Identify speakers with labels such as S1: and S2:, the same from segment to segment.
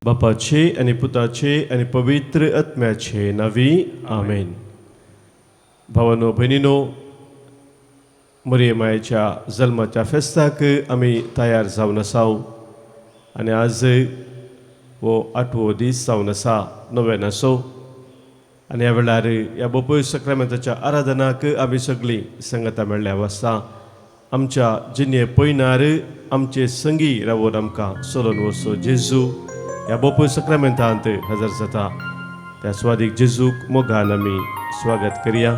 S1: बापाचे आनी पुताचे आनी पवित्र आत्म्याचे नांवी आमेन. भावानो भयणीनो, मरिये मायेच्या जल्माच्या फेस्ताक आमी तयार जावन आसाव आनी आज हो आठवो दीस जावन आसा नव्यानाचो. आनी ह्या वेळार ह्या बोपय सक्रामेंताच्या आराधनाक आमी सगळीं संगता मेळ्ळ्या वास्ता आमच्या जिणे पयनार आमचे संगी रावून आमकां चलोवन वचो जेजू ह्या बोपय सक्रामेंतांत हजर जाता. त्या स्वादीक जेजूक मोगान आमी स्वागत करया.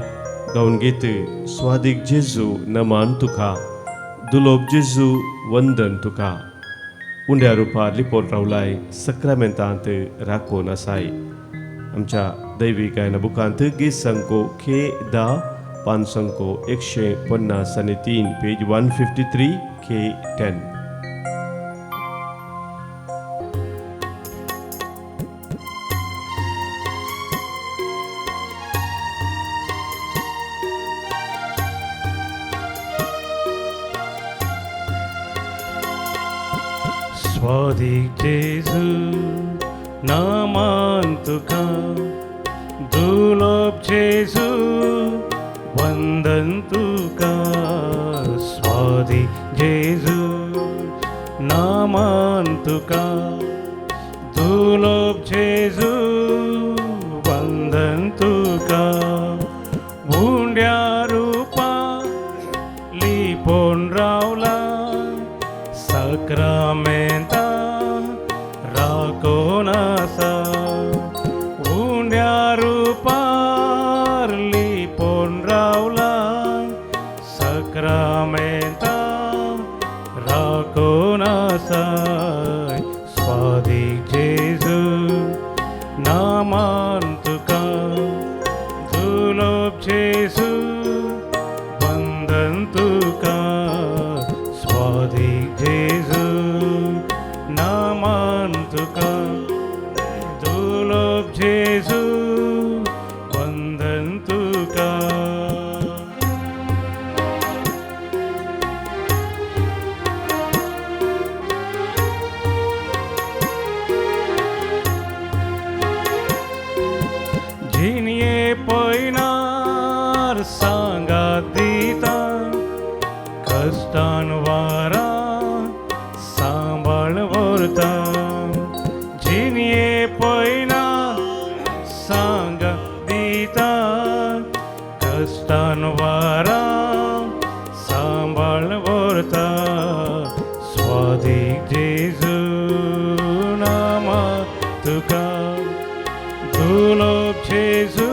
S1: गावन गीत स्वादीक जेजू नमान तुका, दुलोब जेजू वंदन तुका, उंड्या रुपार लिपोवन रावलाय सक्रामेंतांत राखून आसाय. आमच्या दैवी गायना बुकांत गीत संको खे 10 पान संको 153, पेज 153 के 10.
S2: स्वादीक जेजू नामान तुका, दुलोब जेजू वंदन तुका. स्वादीक जेजू नामान तुका, दुलोब जेजू वंदन तुका. उंड्या रुपा लिपोवन रावला सक्रामेंता राखून आसा. उंड्या रुपार लिपोवन रावला सक्रामेंता राखून आसा. स्वादीक जेजू नामान तुका, दुलोब जेजू वंदन तुका. स्वादीक जेजू नामान तुका, दुलोब जेजू वंदन तुका. जिणये पयनार सांगात दिता, कश्टान वारा सांबाळ व्हरता. जिणये पयनार सांगात दिता, कश्टान वारा सांबाळ व्हरता. स्वादीक जेजू नामा तुका, दुलोब जेजू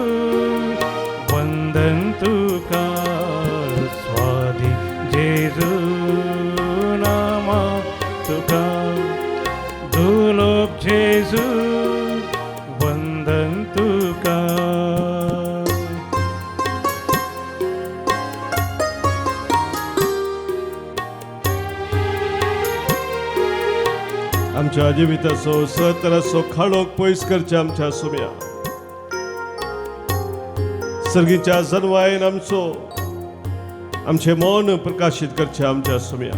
S2: वंदन तुका. स्वादीक जेजू नामा तुका, दुलोब जेजू वंदन तुका.
S1: आमच्या जिविताचो सतराचो खाडोक पयस करचे आमच्या सुम्या सर्गीच्या जनवायन आमचो आमचें मन प्रकाशीत करचें आमच्या सुम्या.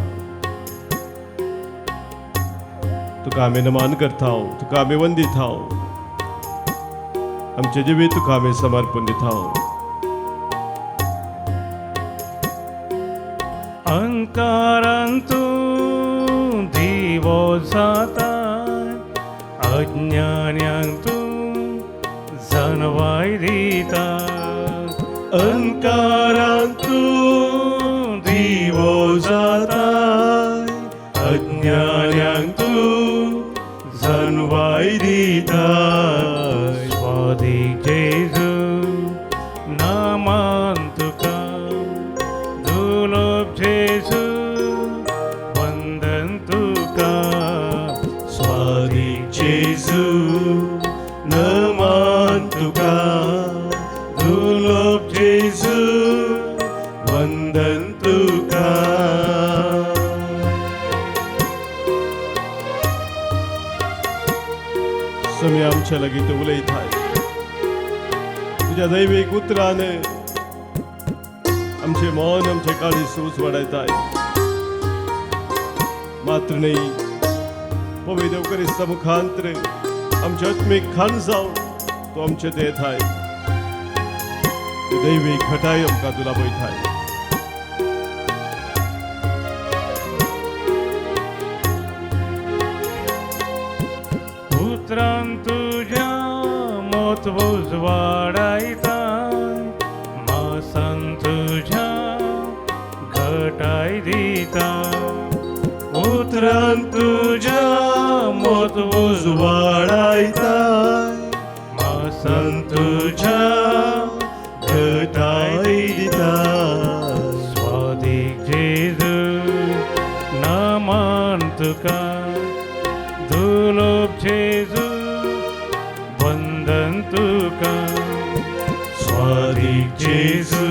S1: तुका आमी नमान करता, तुका आमी वंदिता, आमचें जिवीत तुका आमी समर्पण दिता.
S2: अंकारांतू दिवो जाता, अज्ञान्यांक तूं जनवाय दिता.
S1: अंकारांतू दिवो जाता, अज्ञान्यांक तूं जनवाय दिता.
S2: स्वादीक जेजू नामान तुका, दुलोब जेजू वंदन तुका.
S1: स्वादीक जेजू नमान तुका, दुलोब जेजू वंदन तुका. समी आमच्या लागीं तूं उलयताय तुज्या दैवीक उतरान आमचें मन आमचें काळीज उजवाडायताय. मात्र न्हय पवित्र देव मुखांत्र आमच्या आत्मीक खान जावन तो आमचे देताय दैवी घटाय आमकां तुला वयताय.
S2: उतरान तुज्या मोत उजवाडायता, मासान तुज्या घटाय दिता.
S1: उतरान तुज्या मोत उजवाडायता,
S2: मासान तुज्या
S1: घटाय दिता.
S2: स्वादीक जेजू नमन तुका, दुलोब जेजू वंदन तुका.
S1: स्वादीक जेजू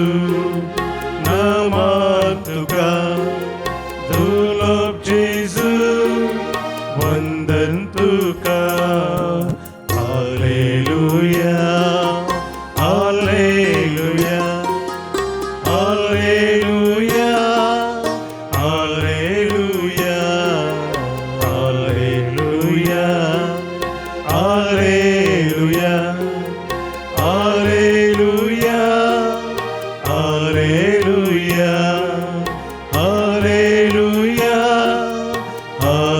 S1: नमन तुका, दुलोब जेजू वंदन तुका. Hallelujah, hallelujah, hallelujah, hallelujah, hallelujah, hallelujah, hallelujah, hallelujah, hallelujah, hallelujah,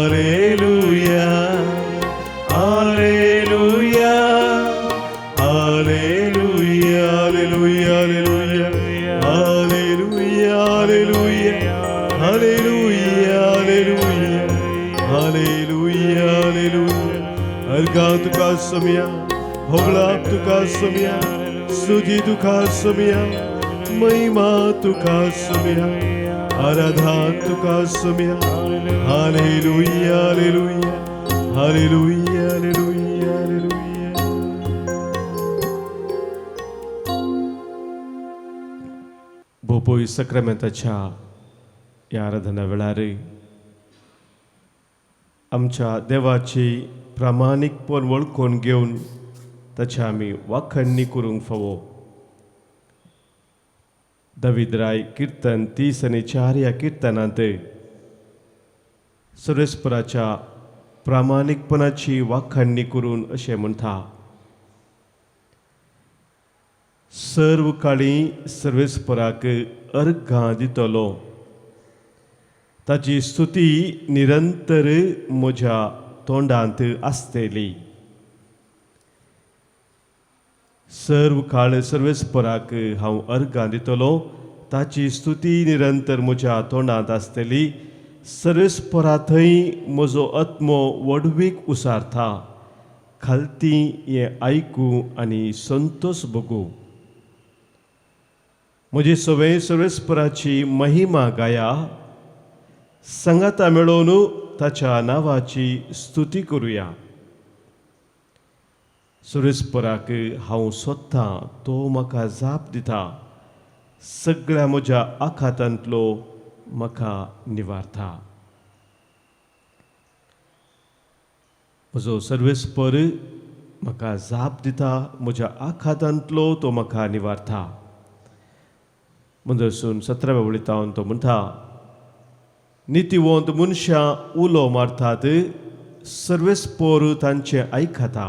S1: hallelujah, hallelujah, hallelujah, hallelujah, hallelujah, hallelujah, hallelujah, hallelujah, hallelujah. अर्घा तुका समिया, भोगलाप तुका समिया, स्तुती तुका समिया, महिमा तुका समिया, आराधना तुका समिया. Hallelujah, hallelujah, hallelujah, hallelujah, hallelujah. भोपोई सक्रामेंताच्या ह्या आराधना वेळार आमच्या देवाची प्रामाणीकपण वळखून घेवन ताची आमी वाखणणी करूंक फावो. दावीद राय किर्तन 30 आणि 4 ह्या किर्तनांत सर्वेस्पराच्या प्रामाणीकपणाची वाखणणी करून अशें म्हणटा, सर्व काळी सर्वेस्पराक अर्घां दितलो, ताची स्तुती निरंतर म्हज्या तोंडांत आसतली. सर्व काळ सर्वेस्पराक हांव अर्घां दितलो, ताची स्तुती निरंतर म्हज्या तोंडांत आसतली. सर्वेस्परा थंय म्हजो आत्मो व्हडवीक उसारता, खालती हें आयकूं आनी संतोश भोगूं. म्हजी सवय सर्वेस्पराची महिमा गाया, सांगाता मेळोवन ताच्या नांवाची स्तुती करुया. सर्वेस्पराक हांव सोदतां, तो म्हाका जाप दिता, सगळ्या म्हज्या आखातांतलो म्हाका निवारता. म्हजो सर्वेस्पर म्हाका जाप दिता, म्हज्या आखातांतलो तो म्हाका निवारता. मुंदरसून 17व्या वळीतावन तो म्हणटा, नितीवंत मनशां उलो मारतात, सर्वेस्पर तांचें आयकता,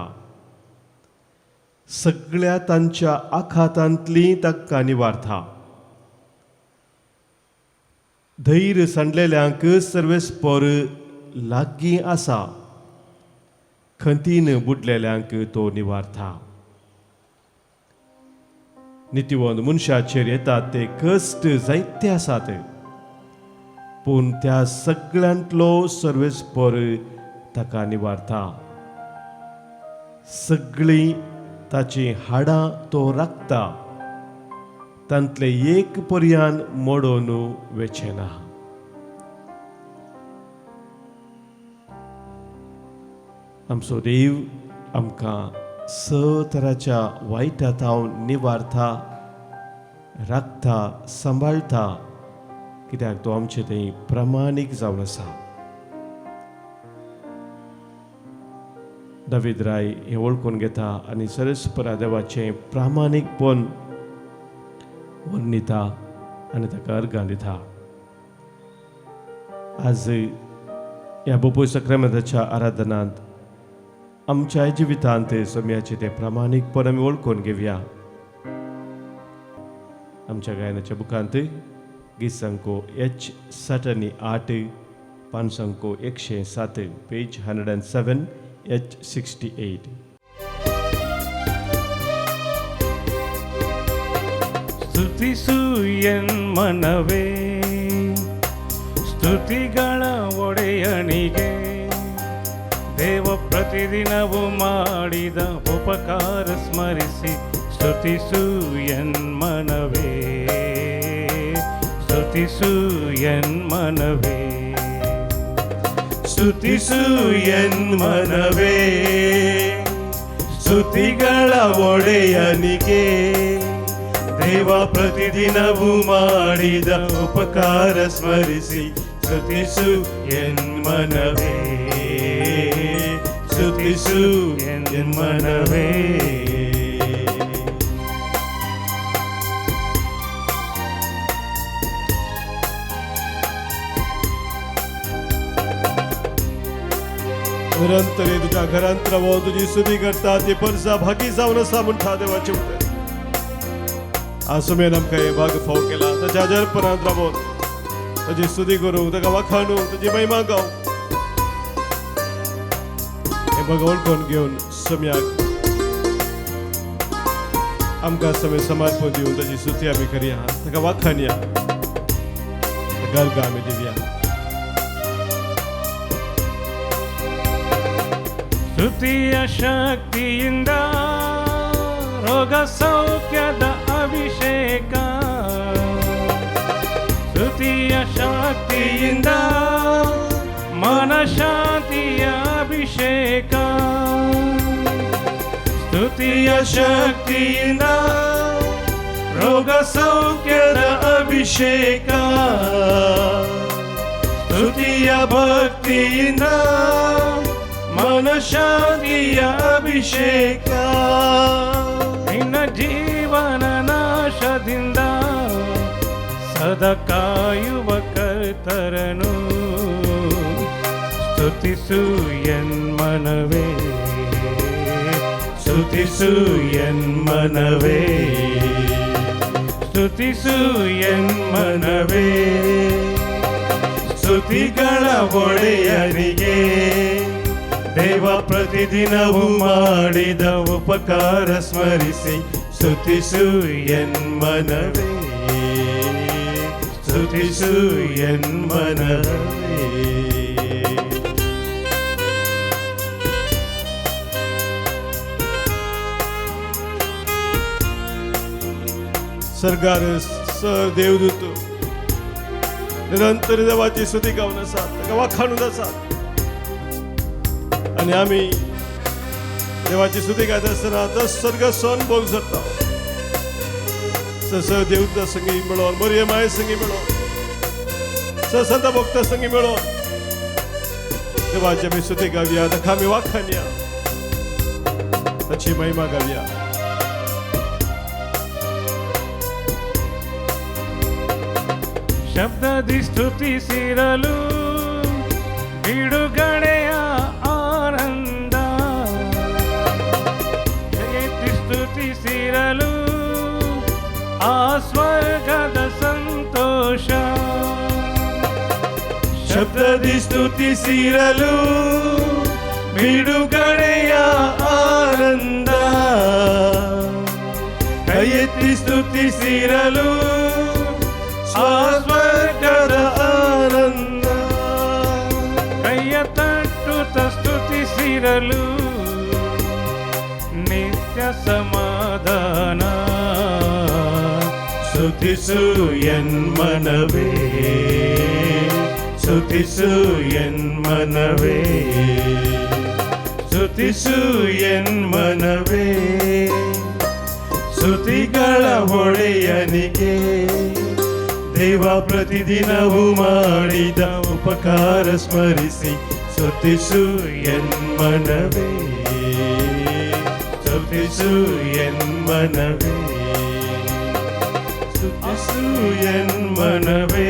S1: सगळ्या तांच्या आखातांतली तांकां निवारता. धैर्य सांडलेल्यांक सर्वेस्पर लागीं आसा, खंतीन बुडलेल्यांक तो निवारता. नितीवंत मनशाचेर येतात ते कश्ट जायते आसात, पूण त्या सगळ्यांतलो सर्वेस्पर ताका निवारता. सगळीं ताचीं हाडां तो राखता, तांतले एक पर्यान मोडोन वेचें ना. आमचो देव आमकां स तराच्या वायटा थावन निवारता, राखता, सांबाळटा, कित्याक तो आमचे थंय प्रामाणीक जावन आसा. दावीद राय हें वळखून घेता आनी सरस्परा देवाचें प्रामाणीकपण वर्णिता आनी ताका अर्गां दिता. आज ह्या बोपूय सक्रामेंताच्या आराधनांत आमच्या जिवितांत सोम्याचें तें प्रामाणीकपण आमी वळखून घेवया. आमच्या गायनाच्या बुकांत गीत संको एच 68, पान संको 107, पेज 107, एच 68.
S2: ಸ್ತುತಿಸು ಎನ್ಮನವೇ ಸ್ತುತಿಗಳ ಒಡೆಯನಿಗೆ, ದೇವ ಪ್ರತಿದಿನವೂ ಮಾಡಿದ ಉಪಕಾರ ಸ್ಮರಿಸಿ ಸ್ತುತಿಸು ಎನ್ಮನವೇ, ಸ್ತುತಿಸು ಎನ್ಮನವೇ,
S3: ಸ್ತುತಿಸು ಎನ್ಮನವೇ ಸ್ತುತಿಗಳ ಒಡೆಯನಿಗೆ, ದೇವ ಪ್ರತಿದಿನವೂ ಮಾಡಿದ ಉಪಕಾರ ಸ್ಮರಿಸಿ ಸ್ತುತಿಸು ಎನ್ಮನವೇ, ಸ್ತುತಿಸು ಎನ್ಮನವೇ.
S1: निरंतर तुझ्या घरांत रावून तुजी स्तुती करता ती परसा भागी जावन आसा म्हणटा देवाचें उतर. आज सुमेन आमकां हे भाग फाव केला ताच्या आजारपणांत रावून ताजी स्तुती करूंक, ताका वाखाणूंक, ताजी महिमा गावंक हे भाग वळखून घेवन सम्याक आमकां समय समर्पण दिवन ताजी स्तुती आमी करया, ताका वाखाणया, ताका आमी दिवया.
S2: ಸ್ತುತಿಯ ಶಕ್ತಿಯಿಂದ ರೋಗ ಸೌಖ್ಯದ ಅಭಿಷೇಕ, ಸ್ತುತಿಯ ಶಕ್ತಿಯಿಂದ ಮನಶಾಂತಿಯ ಅಭಿಷೇಕ, ಸ್ತುತಿಯ ಶಕ್ತಿಯಿಂದ
S3: ರೋಗ ಸೌಖ್ಯದ ಅಭಿಷೇಕ, ಸ್ತುತಿಯ ಭಕ್ತಿಯಿಂದ ಮನಶಾಂತಿಯ ಅಭಿಷೇಕ,
S2: ನಿನ್ನ ಜೀವನ ನಾಶದಿಂದ ಸದಾ ಕಾಯುವ ಕರ್ತರನು ಸ್ತುತಿಸು ಎನ್ಮನವೇ,
S3: ಸ್ತುತಿಸು ಎನ್ಮನವೇ,
S2: ಸ್ತುತಿಸು
S3: ಎನ್ಮನವೇ ಸ್ತುತಿಗಳ ಒಡೆಯನಿಗೆ, ದೇವ ಪ್ರತಿದಿನವೂ ಮಾಡಿದ ಉಪಕಾರ ಸ್ಮರಿಸಿ ಸ್ತುತಿಸು ಎನ್ಮನವೇ, ಸ್ತುತಿಸು ಎನ್ಮನವೇ.
S1: सरकार सर देवदूत निरंतर देवाची स्तुती गावन आसात, ताका वाखाणून आसात आनी आमी देवाची स्तुती गायता आसतना तो स्वर्ग सोन भोग जाता. सर देवता संगी मेळोन, मरियम माये संगी मेळोन, सर संत भक्ता संगी मेळोन देवाची आमी स्तुती गावया, ताका आमी वाखाणया, ताची महिमा गावया.
S2: ಶಬ್ದದಿ ಸ್ತುತಿಸಿರಲು ಬಿಡುಗಡೆಯ ಆನಂದ, ಎತ್ತಿ ಸ್ತುತಿಸಿರಲು ಆ ಸ್ವರ್ಗದ ಸಂತೋಷ,
S3: ಶಬ್ದದಿ ಸ್ತುತಿಸಿರಲು ಬಿಡುಗಡೆಯ ಆನಂದ, ಕೈ ಎತ್ತಿ ಸ್ತುತಿಸಿರಲು ಆ ಸ್ವರ್ಗದ ಆನಂದ,
S2: ಕೈಯ ತಟ್ಟುತ್ತ ಸ್ತುತಿಸಿರಲು ನಿತ್ಯ ಸಮಾಧಾನ,
S3: ಸ್ತುತಿಸು ಎನ್ಮನವೇ, ಸ್ತುತಿಸು ಎನ್ಮನವೇ, ಸ್ತುತಿಸು ಎನ್ಮನವೇ ಸ್ತುತಿಗಳ ಒಡೆಯನಿಗೆ, ದೇವ ಪ್ರತಿದಿನವೂ ಮಾಡಿದ ಉಪಕಾರ ಸ್ಮರಿಸಿ ಸ್ತುತಿಸು ಎನ್ಮನವೇ, ಸ್ತುತಿಸು ಎನ್ಮನವೇ, ಸ್ತುತಿಸು ಎನ್ಮನವೇ,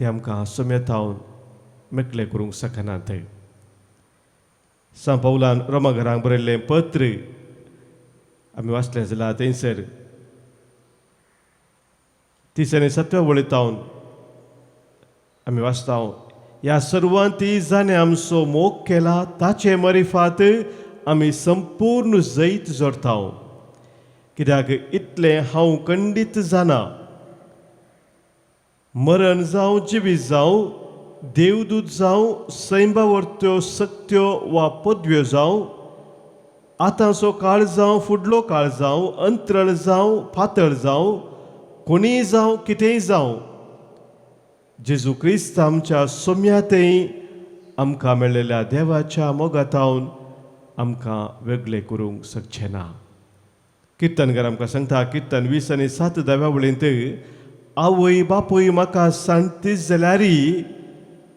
S1: ते आमकां सोम्यातावन मेकळे करूंक शकनात. सांत पावलान रोमा घरांक बरयल्लें पत्र आमी वाचलें जाल्यार थंयसर 37 वळीतावन आमी वाचता, ह्या सर्वांती जाणें आमचो मोग केला ताचे मरिफात आमी संपूर्ण जैत जोडता. कित्याक इतलें हांव खंडीत जाणा, मरण जावं जिवीत जावं, देवदूत जावं, सैंबावरत्यो सक्त्यो वा पदव्यो जावं, आतांचो काळ जावं फुडलो काळ जावं, अंतरळ जावं पातळ जावं, कोणीय जावं कितेंय जावं, जेजू क्रिस्त आमच्या सोम्यातय आमकां मेळिल्ल्या देवाच्या मोगातावन आमकां वेगळे करूंक शकचें ना. किर्तनकार आमकां सांगता, किर्तन 20 आनी 7 धाव्या वळींत, आवय बापूय म्हाका सांगतीच जाल्यार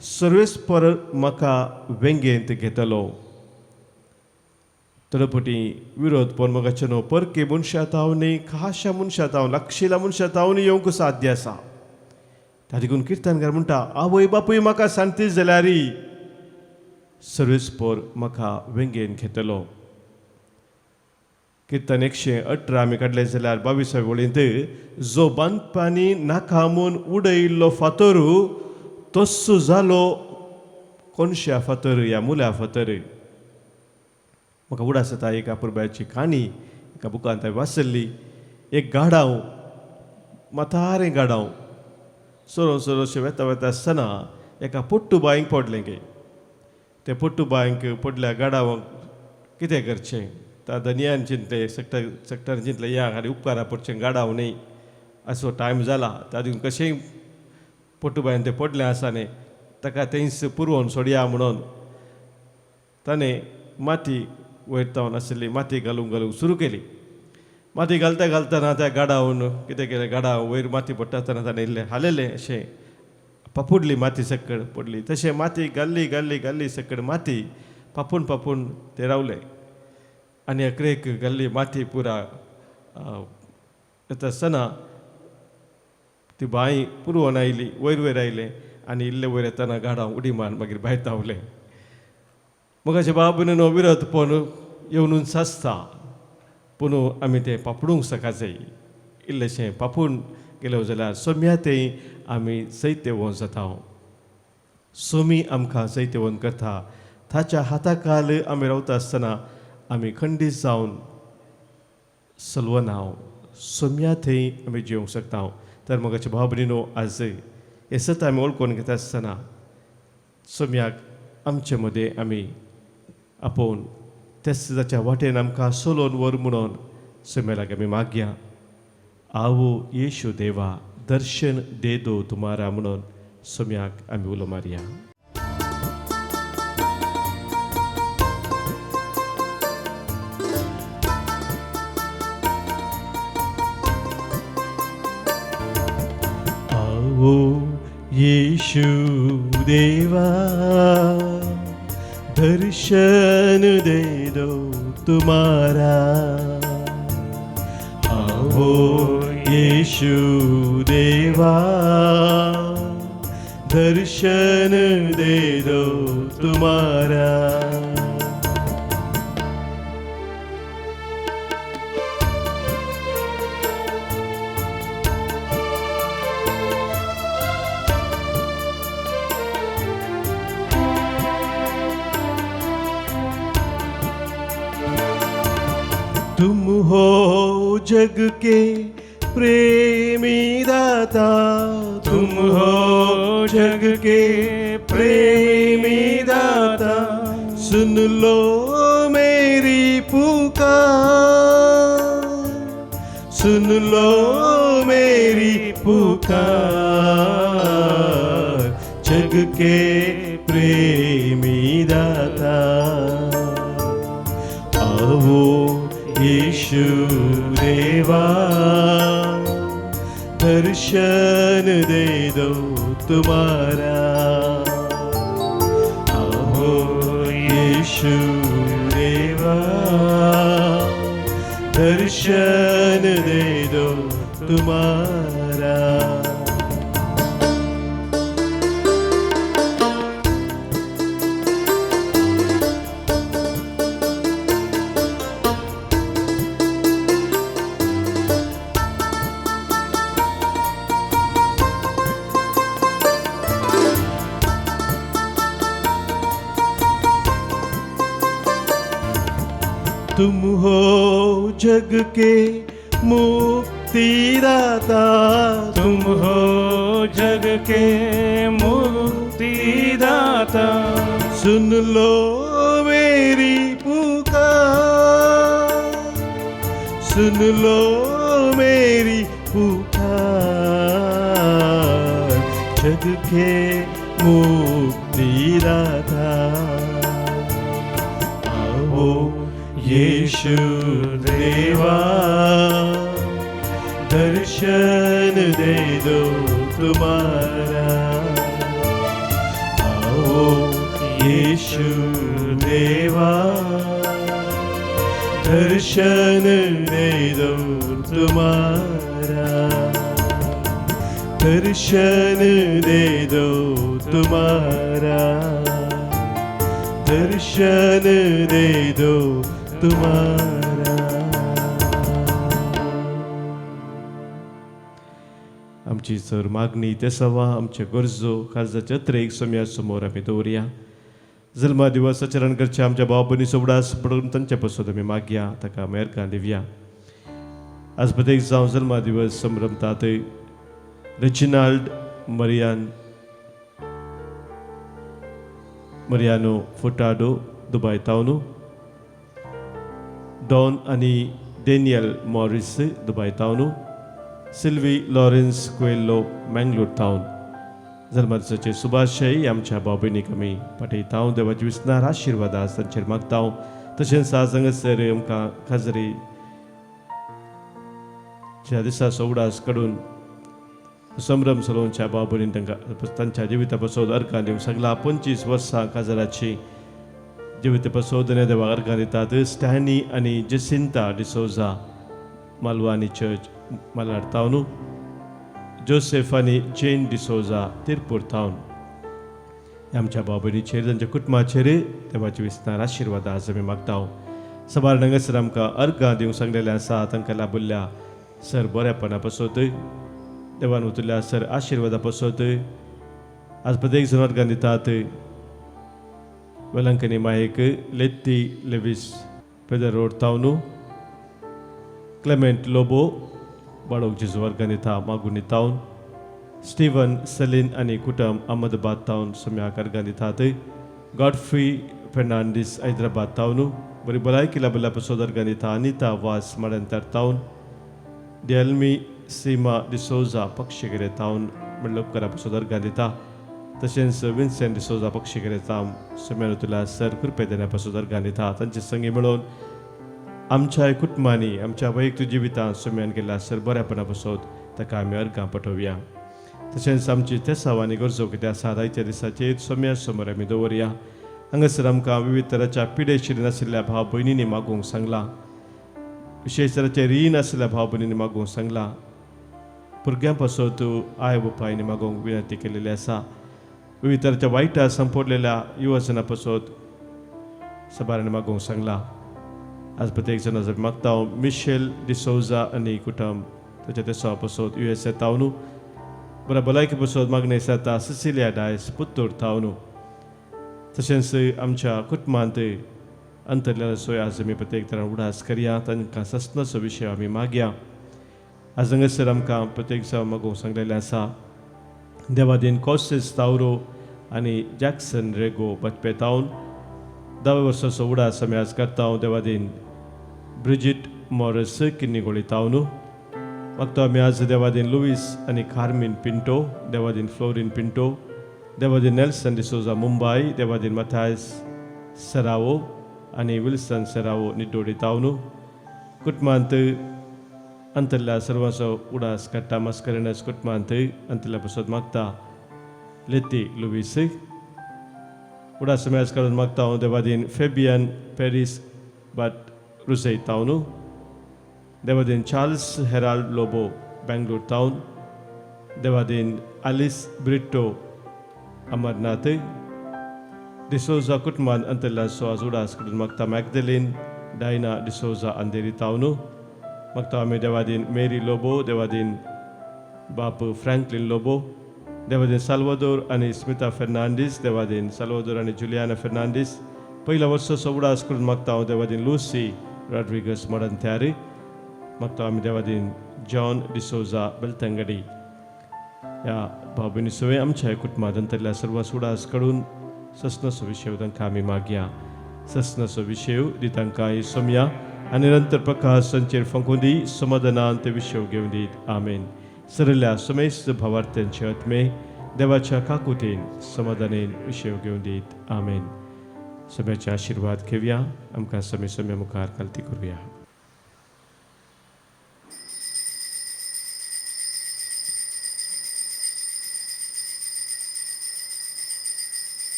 S1: सर्वेस्पर म्हाका वेंगेंत घेतलो. तडपटी विरोध पण मोगाचे न्हू परके मनशा तावनी, खाशा मनशा तावन, लागशिल्या मनशा तावन येवंक साध्य आसा. ता देखून किर्तनकार म्हणटा, आवय बापूय म्हाका सांगतीच जाल्यार सर्वेस्पर म्हाका वेंगेन घेतलो. किर्तन 118 आमी काडलें जाल्यार 22 वळींत, जो बांदपानी नाका म्हूण उडयल्लो फातर तस्सो जालो कोनशा फातर या मुल्या फातर. म्हाका उडास जाता एका पुरबायाची काणी एका बुकांत हांवें वाचिल्ली. एक गाडांव, म्हातारें गाडांव सरो सरो अशें वेता वेता आसतना एका पोट्टू बांयक पडलें गे. ते पोट्टू बांयक पडल्या गाडावांक कितें करचें, ता धनयान चिंतलें, सगट्यान चिंतलें, या आनी उपकारा पडचें गाडांव न्ही, असो टायम जाला. ता देखून कशेंय पोट्टू बांयन तें पडलें आसा न्ही, ताका थंयच पुरवण सोडया म्हणून ताणें माती वयर तावन आशिल्ली माती घालूंक घालूंक सुरू केली. माती घालता घालतना त्या गाडावन कितें केलें, गाडा वयर माती पडटा आसतना ताणें इल्लें हालयलें, अशें पापुडली माती सकड पडली. तशें माती घाल्ली घाल्ली घाल्ली सकड माती पापून पापून ते रावले आनी अकरेक घाल्ली माती पुरा येता आसतना ती बांय पुरवण आयली, वयर वयर आयलें आनी इल्ले वयर येतना गाडा उडी मारून मागीर भायर धांवलें. मोगाचे बाबून न्हू विरोध पण येवनूच आसता, पूण आमी तें पापडूंक सकाळचें इल्लेशें पापून गेले जाल्यार सोम्या तें आमी जैतेवंत जाता. सोमी आमकां जैतेवंत करता. ताच्या हाताखाल आमी रावता आसतना आमी खंडीत जावन सलवना, सोम्या थंय आमी जेवंक शकता. तर मोगाचे भाव भयणीनो, आज हें सत आमी वळखून घेता आसतना सोम्याक आमचे मदें आमी आपोवन तेच ताच्या वाटेन आमकां सोलोवन व्हर म्हणून सोम्या लागीं आमी मागया. आवो येशू देवा, दर्शन दे दो तुमारा म्हणून सोम्याक आमी उलो मारया.
S3: आवो येशू देवा, दर्शन दे दो तुम्हारा. आवो येशू देवा, दर्शन दे दो तुम्हारा. तुम हो जग के प्रेमी दाता, तुम हो जग के प्रेमी दाता, सुन लो मेरी पुकार, सुन लो मेरी पुकार, जग के प्रेमी दाता। आओ यीशु देवा, दर्शन दे दो तुम्हारा। आओ यीशु देवा, दर्शन दे दो तुम्हारा। तुम हो जग के मुक्तिदाता।
S2: तुम हो जग के मुक्तिदाता।
S3: सुन लो मेरी पुकार, सुन लो मेरी पुकार, जग के मुक्तिदाता। आओ येशू देवा, दर्शन दे दो तुम्हारा। आओ येशू देवा, दर्शन दे दो तुम्हारा। दर्शन दे दो तुम्हारा, दर्शन दे दो तुम्हारा।
S1: आमची सर मागणी ते सवा आमचे गरजो खाजदाच्या अत्रेक सोम्या समोर आमी दवरया। जल्मा दिवस आचरण करच्या आमच्या भाव भयणी सोबडास पडून तांचे पासत आमी मागया, ताका आमी अर्गां दिवया। आज प्रत्येक जावं जल्मा दिवस संभ्रमतात रेजिनाल्ड मरियानो फुटाडो दुबाय तावनू, डॉन आनी डेनियल मॉरिस दुबाय तावनू, सिल्वी लॉरेन्स कुएल्लो मँगलोर टावन। जल्मदिसाचे सुभाशय आमच्या भाव भयणीक आमी पाठयता। देवाची विसनार आशिर्वाद आज तांचेर मागता। तशेंच आज हांगासर आमकां खाजरी ज्या दिसा उडास काडून संभ्रम चलोवच्या भाव भयणीन तांकां तांच्या जिविता पासत अर्गां दिवंक सगळा 25 वर्सां काजाराची जिविता पासत देवाक अर्गां दितात। स्टॅनी आनी जेसिंता डिसोजा मालवानी चर्च मालाड तावनू, जोसेफ आनी जेन डिसोजा तिरपूर तावन। आमच्या भाव भयणीचेर तांच्या कुटुंबाचेर देवाची विस्तार आशिर्वाद आज आमी मागता। सबार हांगासर आमकां अर्गां दिवंक सांगलेलें आसा, तांकां लाभुल्ल्या सर बऱ्यापणा पासत देवान उतरल्या सर आशिर्वादा पासत आज प्रत्येक जण अर्गां दितात। वेलंकनी मायक लेत्ती लेवीस पेदर रोड तावनू, क्लेमेंट लोबो बाळोक जेजू अर्गां दिता मागुनी तावन, स्टीवन सेलीन आनी कुटुंब अहमदाबाद तावन सोम्याक अर्गां दितात। गॉडफ्री फेर्नांडीस हैदराबाद तावनू बरी भलायकी लाभिल्ल्या पासत अर्गां दिता। अनिता वास माड्यांतर तावन, डेल्मी सीमा डिसोजा पक्षीगेरे तावन म्हणल्यार उपकारा पासत अर्गां दिता। तशेंच विन्सेंट डिसोजा पक्षीगेरे तावन सोम्यान तुला सर कृपे देण्या पासत अर्गां दिता। तांचे संगी मेळोवन आमच्या कुटुंबांनी आमच्या वैयक्तीक जिवितांत सोम्यान केल्ल्या सर बऱ्यापणा पासत ताका आमी अर्गां पाठोवया। तशेंच आमची तेसाव आनी गरजो कितें आसा आयच्या दिसाचेर सोम्या समोर आमी दवरया। हांगासर आमकां विविध तराच्या पिडेशीर नाशिल्ल्या भाव भयणींनी मागूंक सांगलां, विशेश तराचें रीण आशिल्ल्या भाव भयणींनी मागूंक सांगलां, भुरग्यां पासत I बापायनी मागूंक विनंती केलेली आसा। विविध तराच्या वायटा संपडलेल्या युवजना पासत सबारांनी मागूंक सांगलां। आज प्रत्येक जण आज मागता। मिशेल डिसोजा आनी कुटुंब ताच्या तेसावा पासत यू एस ए तावनू, बऱ्या भलायकी पासत मागणें जाता सिसिलिया डायस पुत्तूर तावनू। तशेंच आमच्या कुटुंबांत अंतरलेल्या सोय आज आमी प्रत्येक तरान उडास करया, तांकां ससनाचो विशय आमी मागया। आज हांगासर आमकां प्रत्येक जावं मागूंक सांगलेलें आसा। देवादीन कॉसेस तावरो आनी जॅक्सन रेगो बचपे तावन 10 वर्साचो उडास आमी आज करता। देवादीन ब्रिजीट मॉरिस किन्नीगोळी तावनू मागता आमी आज देवादीन लुईस आनी कार्मीन पिंटो, देवादीन फ्लोरीन पिंटो, देवादीन नेल्सन डिसोजा मुंबय, देवादीन मथायस सरावो आनी विल्सन सरावो निड्डोडी तावनू। कुटुंबांत अंतरल्या सर्वांचो उडास काडटा मस्करेनस कुटुंबांत अंतरल्या पासत मागता लेती लुईस। उडास आमी आज काडून मागता। देवादीन फेबियन पेरीस बाट रुजय तावनू, देवादीन चार्ल्स हेराल्ड लोबो बेंगलोर तावन, देवादीन आलिस ब्रिटो अमरनाथ डिसोजा कुटुंबान अंतरल्यांचो आज उडास काडून मागता। मॅगदेलीन डायना डिसोजा अंधेरी तावनू मागता आमी देवादीन मेरी लोबो, देवादीन बाप फ्रँकलीन लोबो, देवादीन साल्वादोर आनी स्मिता फेर्नांडीस, देवादीन साल्वादोर आनी जुलियाना फेर्नांडीस। पयल्या वर्साचो उडास करून मागता हांव देवादीन लुसी रॉड्रिगस मोडंत्यारी मागता आमी देवादीन जॉन डिसोजा बेलतंगडी ह्या भाव भयणी सवें आमच्या कुटुंबांत अंतरल्या सर्व सुडास कडून ससनाचो विशय तांकां आमी मागया. ससनाचो विशय दी तांकां ही सोमया आनी निरंतर प्रकाश तांचेर फांकून दी, समाधानान ते विशय घेवन दीत. आमेन. सरल्या समेस्त भावार्थ्यांचे आत्मे देवाच्या काकुतीन समाधानेन विशय घेवन दीत. आमेन. सगळ्याचे आशिर्वाद घेवया. आमकां समे समे मुखार कालती करुया.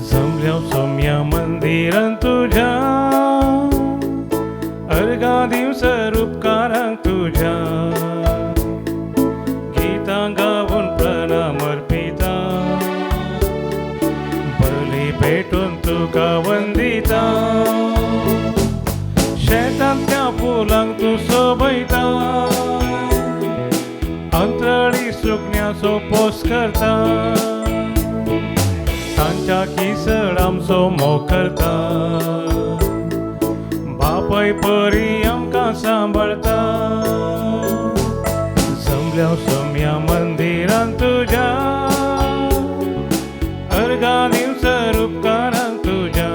S2: जमल्या सोम्या मंदिरान तुझ्या अर्घा दिवसर उपकारांक तुझ्या गीतां गावन प्रणाम अर्पिता बली भेटून तुका वंदिता शेतांतल्या फुलांक तूं सोबयता अंतरळी सुकण्याचो पोस करता तांच्या किसळ आमचो मोग करता बापय परी आमकां सांबाळता जमल्या सोम्या मंदिरान तुज्या अर्घा दिवसर उपकारांक तुज्या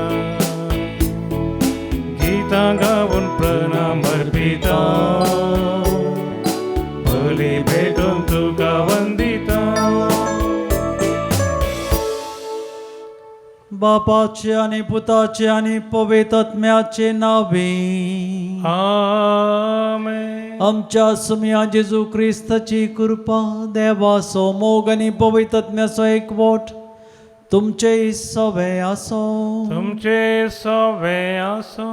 S2: गीतां गावन प्रणाम अर्पिता बली भेटून तुका वंदिता.
S4: बापाचे आनी पुताचे आनी पवित्र आत्म्याचे नावे
S2: आमेन.
S4: आमच्या सुम्या जेजू क्रिस्ताची कृपा, देवाचो मोग आनी पवित्र आत्म्याचो एकवट तुमचे सवे आसो.
S2: तुमचे सवे आसो.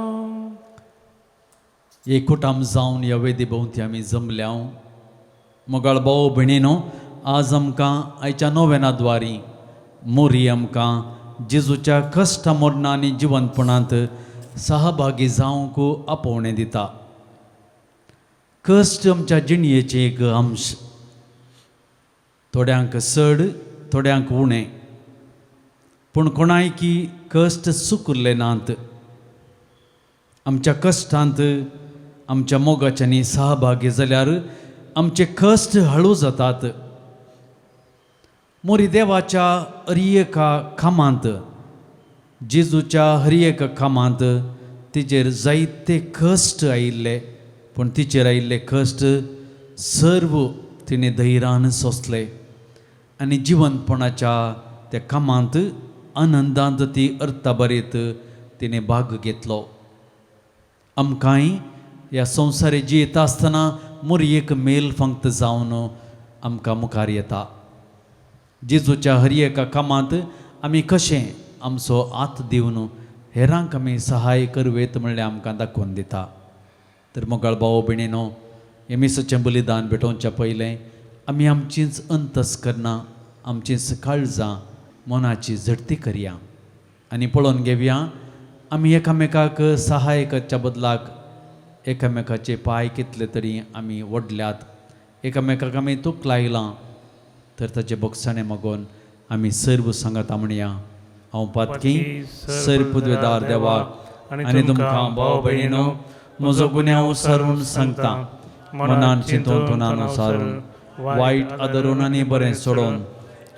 S4: एकूटाम जावन ह्या वेदी भोंवती आमी जमल्या. मोगाळ भाव भयणीनो, आज आमकां आयच्या नोवेना द्वारी मोरी आमकां जेजूच्या कश्ट मरणां आनी जिवंतपणांत सहभागी जावंक आपोवणें दिता. कश्ट आमच्या जिणयेचें एक अंश, थोड्यांक चड थोड्यांक उणें, पूण कोणायकी कश्ट चुकुल्ले नात. आमच्या कश्टांत आमच्या मोगाच्यांनी सहभागी जाल्यार आमचे कश्ट हळू जातात. मोरी देवाच्या हर एका कामांत, जेजूच्या हर एका कामांत तिचेर जायते कश्ट आयिल्ले, पूण तिचेर आयिल्ले कश्ट सर्व तिणें धैर्यान सोंसले आनी जिवंतपणाच्या त्या कामांत आनंदांत ती अर्थाभरीत तिणें भाग घेतलो. आमकांय ह्या संवसारे जियेता आसतना मोरी एक मेल फक्त जावन आमकां मुखार येता. जेजूच्या हर एका कामांत आमी कशें आमचो हात दिवन हेरांक आमी सहाय करवेत म्हणल्यार आमकां दाखोवन दिता. तर मोगाळ भाव भयणीनो, हें मिसाचें बलिदान भेटोवच्या पयलें आमी आमचींच अंतस्करणां, आमचींच काळजां, मनाची झडती करया आनी पळोवन घेवया आमी एकामेकाक सहाय करच्या बदलाक एकामेकाचे पांय कितले तरी आमी ओडल्यात, एकामेकाक आमी तूक लायलां. तर ताचे बोगसाणें मागून आमी सर्व सांगाता म्हणया, हांव पातकी सर पुदवेदार देवाक आनी तुमकां भाव भयणीनो म्हजो गुन्यांव सारून सांगता. मनान चिंतून तोंडान सारून वायट आदरून आनी बरें सोडून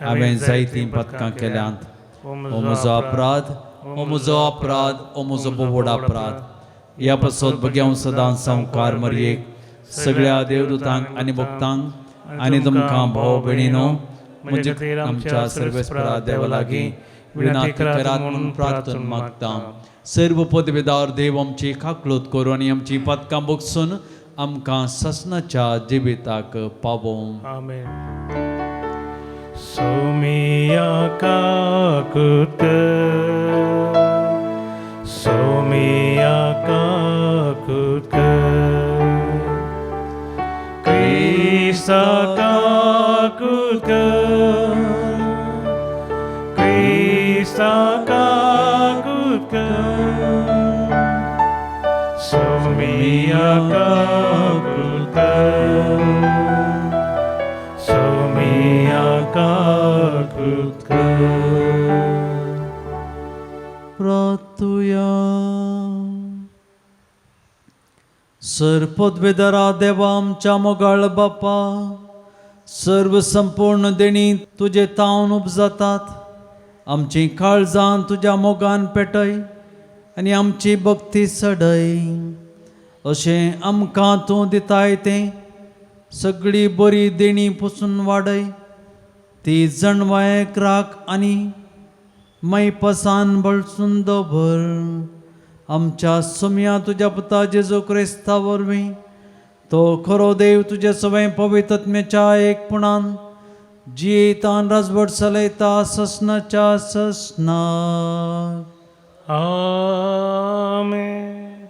S4: हांवें जायतीं पदकां केल्यांत. ओ म्हजो अपराध, ओ म्हजो अपराध, ओ म्हजो बोवड अपराध. ह्या पासत भुरग्यांव सदां संवकार मरयेक सगळ्या देवदूतांक आनी भक्तांक आनी तुमकां भाव भयणीनो म्हजे आमच्या सर्वेस्परा देवा लागीं विनंती करात म्हणून प्रार्थना मागता. सर्व पदवेदार देव आमची काकळूत करूं आनी आमची पदकां बगसून आमकां ससनाच्या जिविताक पावोवं.
S2: आमेन. सोमिया काकुत सोमिया काकूत कर, क्रिस्ता काकूत कर, क्रिस्ता काकूत कर, सोमिया काकूत कर, सोमिया काकूत कर।
S4: प्रार्थुया. सर पदवेदारा देवा आमच्या मोगाळ बापा, सर्व संपूर्ण देणी तुजे तावन उपजातात. आमची काळजां तुज्या मोगान पेटय आनी आमची भक्ती चडय. अशें आमकां तूं दिताय तें सगळी बरी देणी पसून वाडय. ती जणवायक राख आनी मैपसान बळसून दवर. आमच्या सोम्या तुज्या पुता जेजू क्रिस्ता वरवीं, तो खरो देव तुजे सवय पवित्रत्म्याच्या एकपणान जियेतान राजवट चलयता ससनाच्या ससना.
S2: आमेन.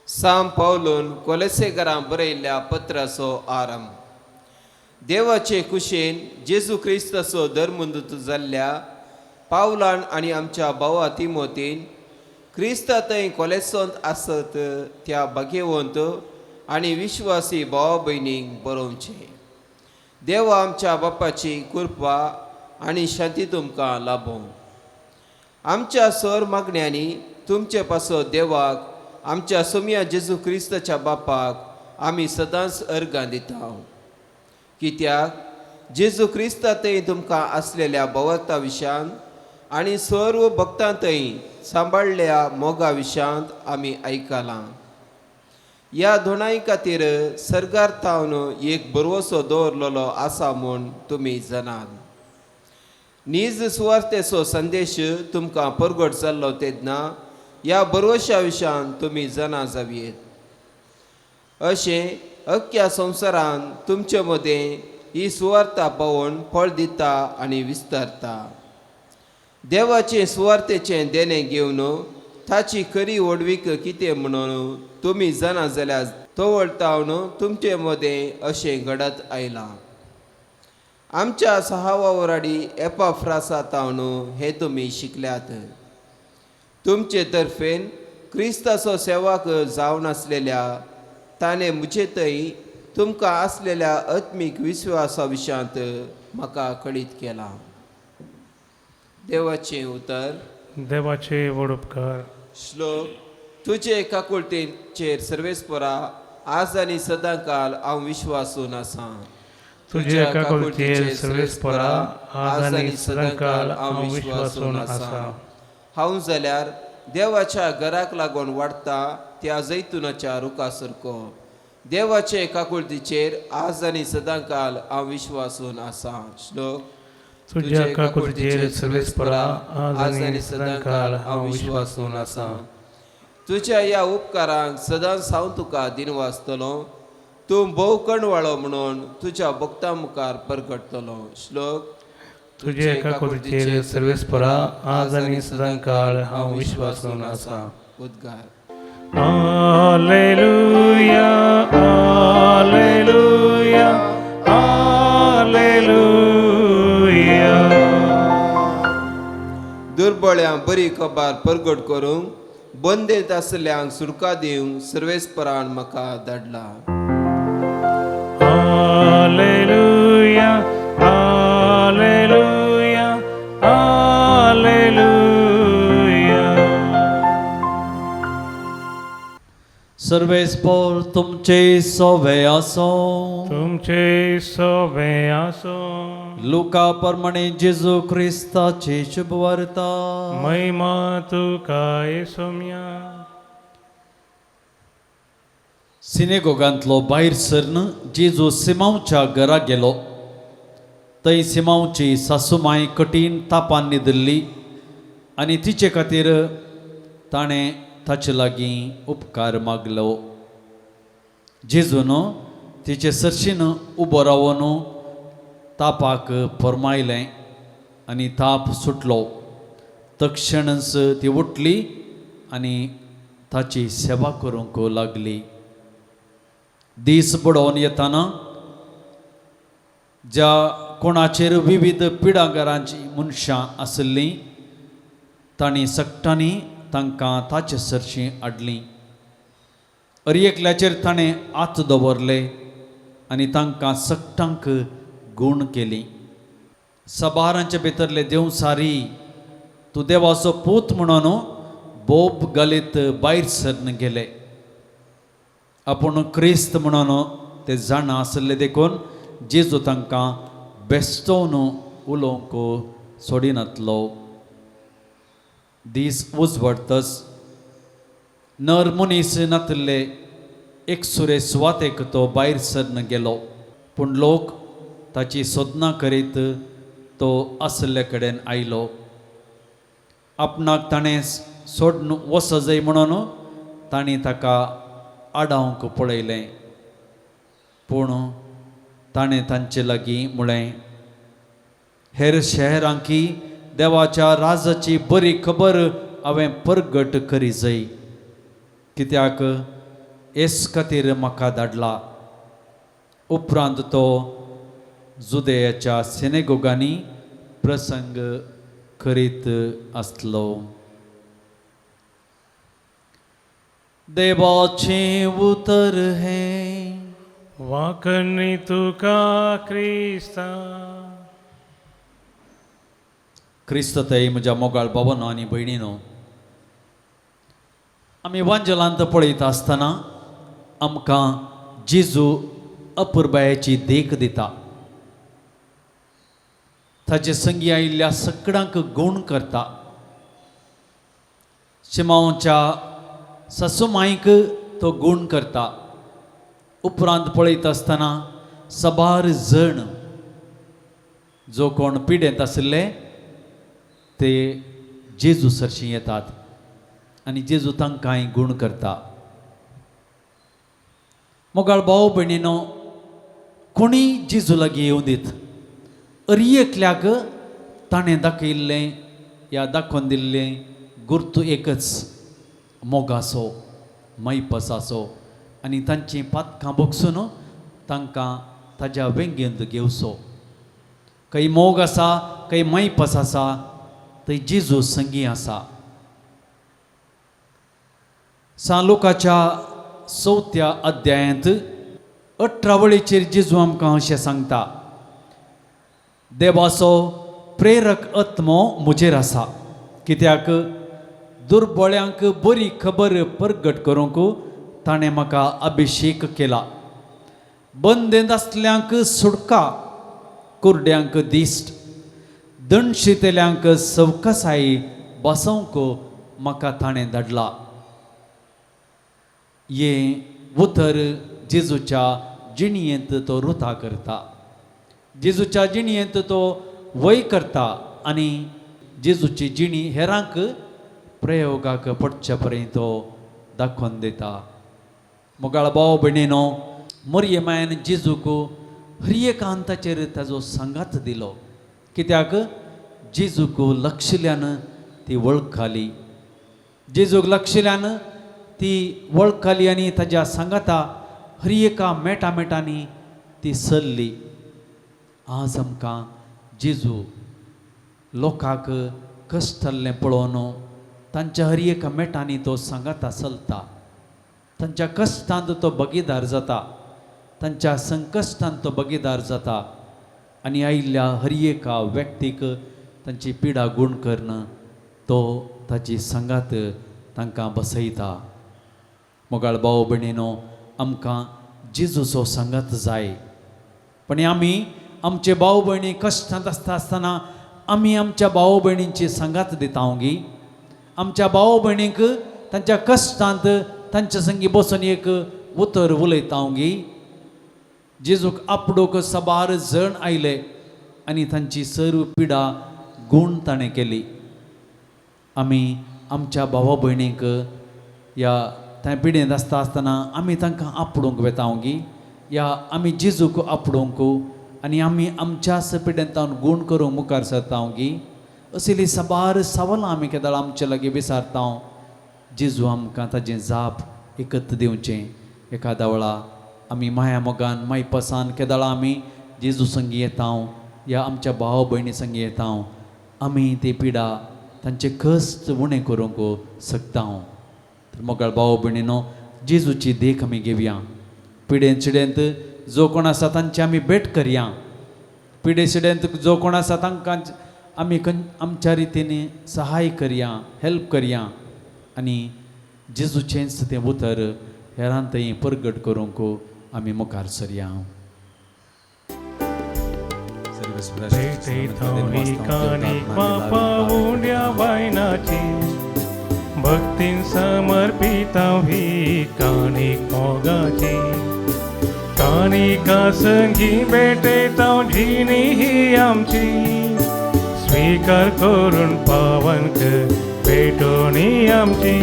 S5: साम पावलून कोलेसेकरां बरयल्ल्या पत्राचो आरंभ. देवाचे कुशेन जेजू क्रिस्ताचो धर्मदूत जाल्ल्या पावलान आनी आमच्या भावा तिमोतीन क्रिस्ता थंय कोलेसोंत आसत त्या भाग्यवंत आनी विश्वासी भावा भयणींक बरोवचें. देवा आमच्या बापाची कृपा आनी शांती तुमकां लाभों. आमच्या सर मागण्यांनी तुमचे पासत देवाक आमच्या सोमया जेजू क्रिस्ताच्या बापाक आमी सदांच अर्गां दिता. कित्याक जेजू क्रिस्ता थंय तुमकां आसलेल्या भवता विशयांत आनी सर्व भक्तां थंय सांबाळ्ळ्या मोगा विशयांत आमी आयकलां. ह्या दोनाय खातीर सर्गार थावन एक बरवसो दवरलेलो आसा म्हूण तुमी जाणात. नीज सुवार्थेचो संदेश तुमकां परगट जाल्लो तेन्ना ह्या बरवश्या विशयान तुमी जाणा जावयेत. अशें अख्ख्या संवसारान तुमचे मदें ही सुवार्ता पावोवन फळ दिता आनी विस्तारता. देवाचें सुवार्थेचें देणें घेवन ताची खरी व्हडवीक कितें म्हणून तुमी जाणा जाल्यार तवळतावन तुमचे मदें अशें घडत आयलां. आमच्या सहावा एपाफ्रासा तावन हें तुमी शिकल्यात. तुमचे तर्फेन क्रिस्ताचो सेवाक जावन आसलेल्या ताणें म्हजे थंय तुमकां आसलेल्या आत्मीक विश्वासा विशयांत म्हाका कळीत केलां. देवाचें उतर.
S2: देवाचे व्हड उपकार.
S5: श्लोक. तुजे काकुळटेचेर सर्वेस्परा आज आनी सदांकाल हांव विश्वासून आसा.
S2: तुजे काकुळटेचेर सर्वेस्परा आज आनी सदांकाल हांव विश्वासून आसा.
S5: हांव जाल्यार देवाच्या घराक लागून वाडटा त्या जैतुनाच्या रुखा सारको. देवाचे काकुळटीचेर आज आनी सदांकाल हांव विश्वासून आसा. श्लोक.
S2: तुज्या काकुळटेचेर सर्वेस्परा आज आनी सदांकाल हांव विश्वासून आसा.
S5: तुज्या ह्या उपकारांक सदांच हांव तुका दिनवासतलो. तूं भोव कणवाळो म्हणून तुज्या भक्तां मुखार परगटतलो. श्लोक.
S2: तुजे काकुळटेचेर सर्वेस्परा आज आनी सदांकाल हांव विश्वासून आसा.
S5: उद्गार.
S2: Alleluia, alleluia, alleluia.
S5: दुर्बळ्यांक बरी खबर परगट करूंक बंदेत आसल्यांक सुटका दिवंक सर्वेस्परान म्हाका धाडला.
S2: Alleluia, alleluia, alleluia.
S4: सर्वेस्पोर तुमचे सोवे आसो.
S2: तुमचे सोवे आसो.
S4: लुका प्रमाणे जेजू क्रिस्ताची शुभवार्ता.
S2: महिमा तुका सोम्या.
S4: सिनेगोगांतलो भायर सरन जेजू सिमांवच्या घरा गेलो. थंय सिमांवची सासूमाय कठीण तापान न्हिदिल्ली आनी तिचे खातीर ताणें ताचे लागीं उपकार मागलो. जेजून तिचे सरशीन उबो रावन तापाक फर्मायलें आनी ताप सुटलो. तक्षणच ती उठली आनी ताची सेवा करूंक लागली. दीस बडोवन येताना ज्या कोणाचेर विविध पिडागारांची मनशां आशिल्लीं तांणी सगटांनी तांकां ताचे सरशीं हाडलीं. हर एकल्याचेर ताणें हात दवरले आनी तांकां सगटांक गूण केली. सबारांचे भितरले देवसारी तूं देवाचो पूत म्हणून बोब घालीत भायर सरन गेले. आपूण क्रिस्त म्हणून ते जाणा आशिल्ले देखून जेजू तांकां बेश्टोवन उलोवंक सोडिनातलो. दीस उजवाडतच नर मनीस नातिल्ले एकसुरे सुवातेक तो भायर सरन गेलो. पूण लोक ताची सोदनां करीत तो आशिल्ले कडेन आयलो. आपणाक ताणें सोडून वचजय म्हणून तांणी ताका आडावंक पळयलें. पूण ताणें तांचे लागीं म्हळें, हेर शहरांकी देवाच्या राजाची बरी खबर हांवें परगट करी जाय, कित्याक हेच खातीर म्हाका धाडला. उपरांत तो जुदेयाच्या सिनेगोगांनी प्रसंग करीत आसलो. देवाचें उतर हें.
S2: वाकणी तुका क्रिस्ता.
S4: क्रिस्तताई म्हज्या मोगाळ बाबानो आनी भयणीनो, आमी वांजलांत पळयता आसतना आमकां जेजू अपुरबायेची देख दिता. ताचे संगी आयिल्ल्या सगळ्यांक गूण करता. शिमांवच्या सासुमाईक तो गूण करता. उपरांत पळयता आसतना सबार जण जो कोण पिडेंत आशिल्ले ते जेजू सरशीं येतात आनी जेजू तांकांय गूण करता. मोगाळ भाव भयणीनो, कोणीय जेजू लागीं येवं दीत, हर एकल्याक ताणें दाखयिल्लें या दाखोवन दिल्लें गुर्तू एकच, मोगाचो, मैपसाचो आनी तांचीं पातकां भोगसून तांकां ताज्या वेंगेंत घेवचो. खंय मोग आसा, खंय मैपस आसा, थंय जेजू संगी आसा. सान लुकाच्या चवथ्या अध्यायांत 18 वळीचेर जेजू आमकां अशें सांगता, देवाचो प्रेरक आत्मो म्हजेर आसा, कित्याक दुर्बळ्यांक बरी खबर परगट करूंक ताणें म्हाका अभिशेक केला. बंदेंत आसल्यांक सुटका, कुरड्यांक दिश्ट, दणशितेल्यांक सवकसाय बसोवंक म्हाका ताणें धाडला. हें उतर जेजूच्या जिणयेंत तो रुता करता, जेजूच्या जिणयेंत तो वय करता आनी जेजूची जिणी हेरांक प्रयोगाक पडचे पर्यंत तो दाखोवन दिता. मोगाळ भाव भयणीनो, मरये मायन जेजूक हर एका अंताचेर ताजो सांगात दिलो, कित्याक जेजूक लक्षल्यान ती वळखाली. जेजूक लक्षल्यान ती वळखाली आनी ताज्या सांगाता हर एका मेटा मेटांनी ती सरली. आज आमकां जेजू लोकांक कश्टल्लें पळोवन तांच्या हर एका मेटांनी तो सांगाता चलता. तांच्या कश्टांत तो बगीदार जाता, तांच्या संकश्टांत तो बगीदार जाता आनी आयिल्ल्या हर एका व्यक्तीक तांची पिडा गूण करून तो ताची सांगात तांकां बसयता. मोगाळ भाव भयणीनो, आमकां जेजूचो सांगात जाय. पण आमी आमचे भाव भयणी कश्टांत आसता आसतना आमी आमच्या भाव भयणींची सांगात दिता गी. आमच्या भाव भयणींक तांच्या कश्टांत तांच्या संगी बसून एक उतर उलयता गी. जेजूक आपडूक सबार जण आयले आनी तांची सर्व पिडा गूण ताणें केली. आमी आमच्या भावा भयणींक ह्या त्या पिडेंत आसता आसतना आमी तांकां आपडूंक वेता गी, या आमी जेजूक आपडूंक आनी आमी आमच्याच पिडेंतावन गूण करूंक मुखार सरता गी. असली साबार सवालां आमी केदळ आमचे लागीं विचारता. जेजू आमकां ताजें जाप एकत्र दिवचें. एखाद्या वेळा आमी माया मोगान मायपासान केदाळा आमी जेजू संगी येता या आमच्या भाव भयणी संगी येता, आमी ती पिडा तांचे कश्ट उणें करूंक शकता. तर मोगाळ भाव भयणीनो, जेजूची देख आमी घेवया. पिडेन शिडेंत जो कोण आसा तांची आमी भेट करया. पिडे शिडेंत जो कोण आसा तांकां आमी आमच्या रितीन सहाय करया, हेल्प करया आनी जेजूचेंच तें उतर हेरान थंय परगट करूंक आमी मुखार सरया.
S2: भक्तीन समर्पिता ही काणीक मोगाची, काणिका संगी भेटयता जिणी ही आमची, स्वीकार करून पावन कर भेटोणी आमची,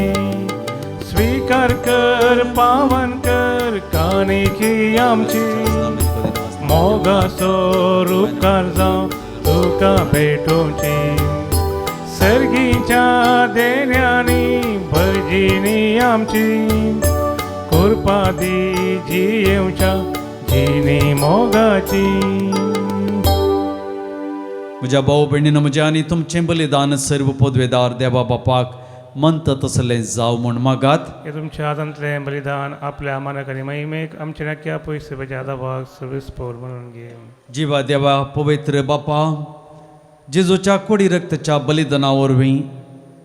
S2: स्वीकार कर पावन कर काणीक ही आमची, मोगाचो रुपकार जावं तुका भेटोवची, सर्गीच्या देण्यांनी भजिनी आमची, कृपा दी जियेवच्या जिणी मोगाची.
S4: म्हज्या भाव भयणीनो, म्हज्या आनी तुमचें बलिदान सर्व पदवेदार देवा बापाक मंत तसलें जावं म्हूण मागात.
S2: हे तुमच्या हातांतलें बलिदान आपल्या मानक आनी महिमेक आमच्या नक्या पयशे म्हज्या आदाबाक सर्वीस पवर म्हणून घे.
S4: जिवा देवा पवित्र बापा, जेजूच्या कोडी रक्ताच्या बलिदाना वरवीं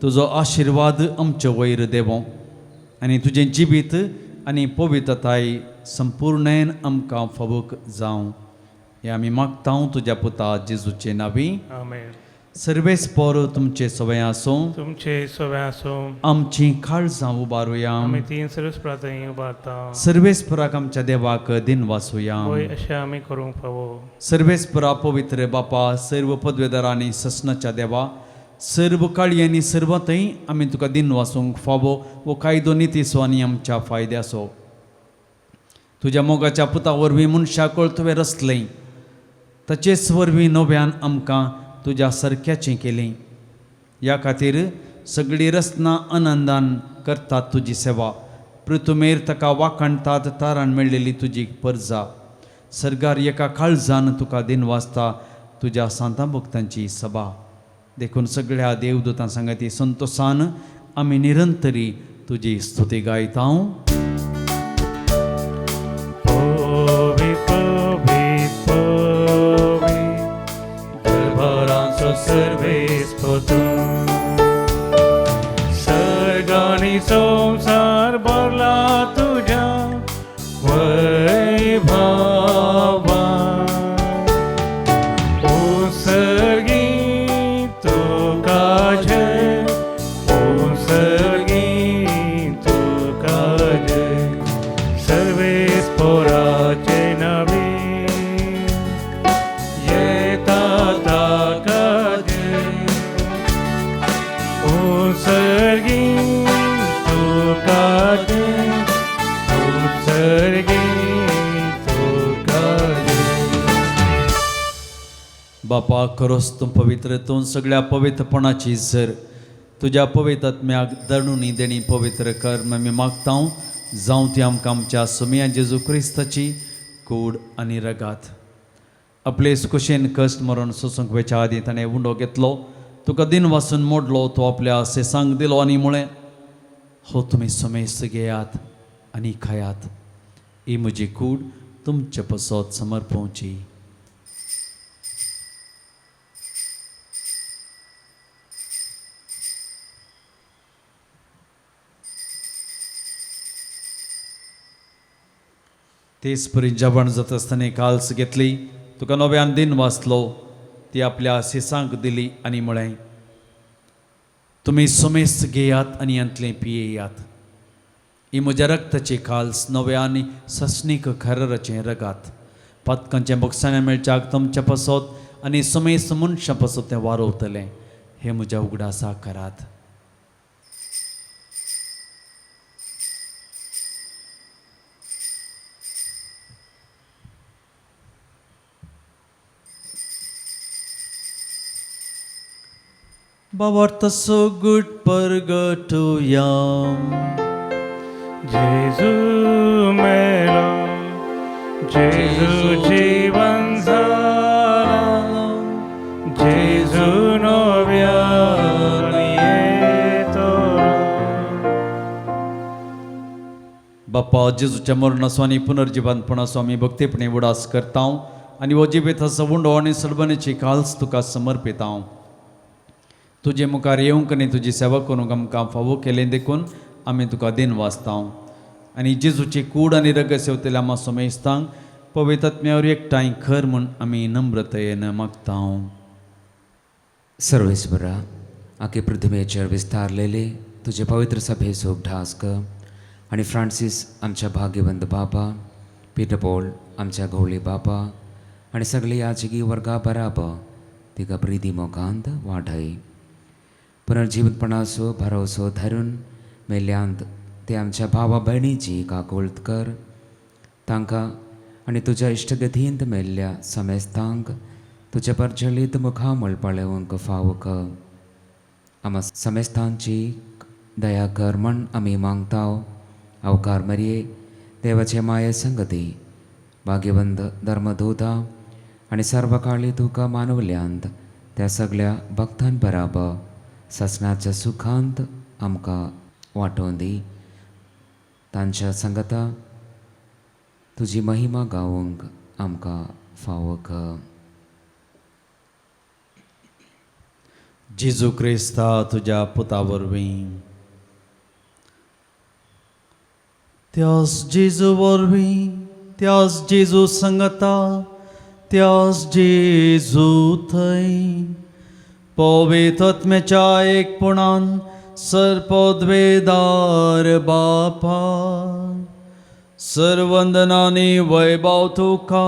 S4: तुजो आशिर्वाद आमचे वयर देवो आनी तुजें जिवीत आनी पवित्रताय संपूर्णेन आमकां फावूक जावं हें आमी मागता तुज्या पुता जेजूचे नांवी.
S2: आमेन.
S4: सर्वेस पोर तुमचे सवय आसूं,
S2: तुमचे सवय आसूं.
S4: आमची काळजां उबारुया,
S2: आमी तीन सर्वेस प्रार्थना उबारता.
S4: सर्वेस पोराक आमच्या देवाक दिन वाचुया,
S2: वय अशें आमी करूंक फावो.
S4: सर्वेस पोरा पवित्र बापा, सर्व पदवेदारांनी ससनाच्या देवा, सर्व काळयांनी सर्व थंय आमी तुका दिन वाचूंक फावो वो कायदो नितीचो आनी आमच्या फायद्याचो. तुज्या मोगाच्या पुता वरवीं मनशाकळ तुवें रचलें, ताचेच वरवीं नव्यान आमकां तुज्या सारक्याचें केलें. ह्या खातीर सगळी रचना आनंदान करतात तुजी सेवा. पृथुमेर ताका वाखाणतात तारान मेळ्ळेली तुजी परजा. सर्गार एका काळजान तुका दिन वाचता तुज्या सांतां भक्तांची सभा. देखून सगळ्या देवदूतां सांगाती संतोसान आमी निरंतरी तुजी स्तुती गायता.
S2: सर्गानी संसार भरला तुझ्या वैभवा, उत्सर्गी तुका जय, उत्सर्गी तुका जय, सर्वेस पोराचे नवी येता ताका जय, उत्सर्गी तुका जय, उत्सर्गी तुका जय.
S4: बापा, खरोच तूं पवित्र, तूं सगळ्या पवित्रपणाची जर तुज्या पवित्र आत्म्याक दणुनी देणी पवित्र कर आमी मागता. जावं ती आमकां आमच्या सुमया जेजू क्रिस्ताची कूड आनी रगात. आपले कुशेन कश्ट मरण सोसूंक वेच्या आदीं ताणें उंडो घेतलो, तुका दिन वासून मोडलो, तो आपल्या सेसांक दिलो आनी म्हळें, हो तुमी समेस्त घेयात आनी खायात, ही म्हजी कूड तुमचे पसत समर्पोवची. तेच परी जेवण जाता आसतना काल्स घेतली, तुका नव्यान दिन वाचलो, ती आपल्या शिसांक दिली आनी म्हळें, तुमी समेस्त घेयात आनी हांतलें पियेयात, ही म्हज्या रक्ताची काल्स नव्या आनी ससनीक खरराचें रगात. पातकांचें बक्षाणें मेळच्याक तुमच्या पासत आनी समेस्त मनशां पासत तें वारोवतलें, हें म्हज्या उगडासा करात. बाबार्थाचो गुट परगटुया.
S2: जेजू मेलो, जेजू जीवन झालो, जेजू नव्यान येतो.
S4: बाप्पा जेजूच्या मरणाचो आनी पुनर्जिवंतपणाचो आमी भक्तीपणी उडास करता आनी हो जिबेताचो उंडो आनी सलबणेची काल्स तुका समर्पिता. तुजे मुखार येवंक आनी तुजी सेवा करूंक आमकां फावो केलें देखून आमी तुका दिन वाचता आनी जेजूची कूड आनी रगत सेवतल्या आमा समेस्तांक पवित्र आत्म्यावर एकठांय खर म्हूण आमी नम्रतयेन मागता.
S6: सर्वेस्परा, आखे पृथ्वीचेर विस्तारलेले तुजे पवित्र सभेचो ढास कर आनी फ्रांसीस आमच्या भाग्यवंत बापा, पीटर पॉल आमच्या घोवळी बापा आनी सगळे याजकी वर्गा बराबर तिका प्रिती मोगांत वाडय. पुनर्जिवंतपणाचो भरोसो धरून मेल्यांत ते आमच्या भावा भयणीची काकुळट कर. तांकां आनी तुज्या इश्टगतींत मेल्ल्या समेस्तांक तुज्या परजळीत मुखामळ पळोवंक फावो कर. आमा समेस्तांची दया कर म्हण आमी मागता. अवकार मरये देवाचे माये संगती भाग्यवंत धर्मदूता आनी सर्वकाळी तुका मानवल्यांत त्या सगळ्या भक्तां बराबर ससनाच्या सुखांत आमकां वांटोवन दी. तांच्या संगता तुजी महिमा गावंक आमकां फावो कर.
S4: जेजू क्रिस्ता तुज्या पुता वरवीं, त्याच जेजू वरवीं, त्याच जेजू संगता, त्याच जेजू थंय पवित्र आत्म्याच्या एकपणान सर्पद्वेदार बापा सर्वंदनानी वैभव तुका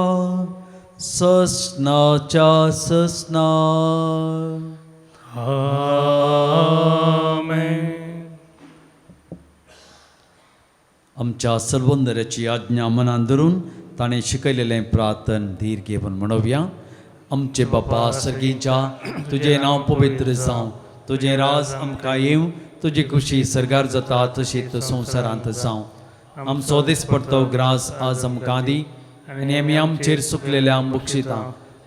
S4: ससनाच्या ससना.
S2: आमेन.
S4: आमच्या सर्वंदराची आज्ञा मनान धरून ताणें शिकयलेलें प्रार्थन धीर घेवन म्हणोवया. आमचे बापा सर्गीच्या, तुजें नांव पवित्र जावं, तुजें राज आमकां येवं, तुजी खुशी सर्गार जाता तशीच संवसारांत जावं. आमचो दिसपडतो ग्रास आज आमकां दी आनी आमी आमचेर सुकलेल्या बक्षिता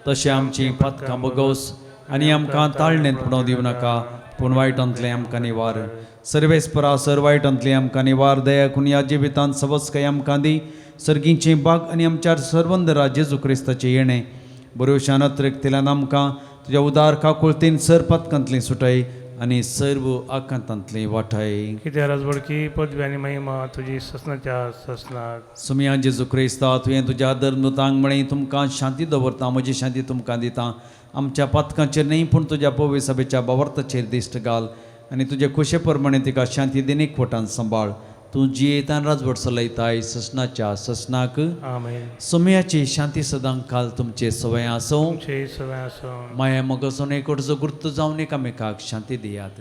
S4: तशें आमची पातकां बगोस आनी आमकां ताळणेंत पडोवं दिवं नाका, पूण वायटांतलें आमकां निवार. सर्वेस्परा सर वायटांतलें आमकां निवार. दया करून ह्या जिवितांत सवस्काय आमकां दी. सर्गींची बाग आनी आमच्या सर्वंदरा जेजू क्रिस्ताचें येणें बऱ्यो शानत्रेकतेल्यान आमकां तुज्या उदार काकुळतीन सर पातकांतलीं सुटाय आनी सर्व आकांतांतलीं वाटाय.
S2: कित्याक राजवडकी पदवी आनी महिमा तुजी ससनाच्या ससनाक.
S4: सुमया जेजू क्रिस्ता, तुवें तुज्या धर्मदूतांक म्हळें, तुमकां शांती दवरता, म्हजी शांती तुमकां दिता. आमच्या पातकांचेर न्हय पूण तुज्या पवित्र सभेच्या बावर्ताचेर दिश्ट घाल आनी तुजे खुशे प्रमाणे तिका शांती दिनीक फोटान सांबाळ. तूं जियेतान राजवट चलयताय ससनाच्या ससनाक.
S2: आमेन.
S4: सुमयाची शांती सदां काल तुमचे सवय आसूं.
S2: तुमचे सवय आसूं.
S4: माया मोगाचो एकवटचो गुर्त जावन एकामेकाक शांती दियात.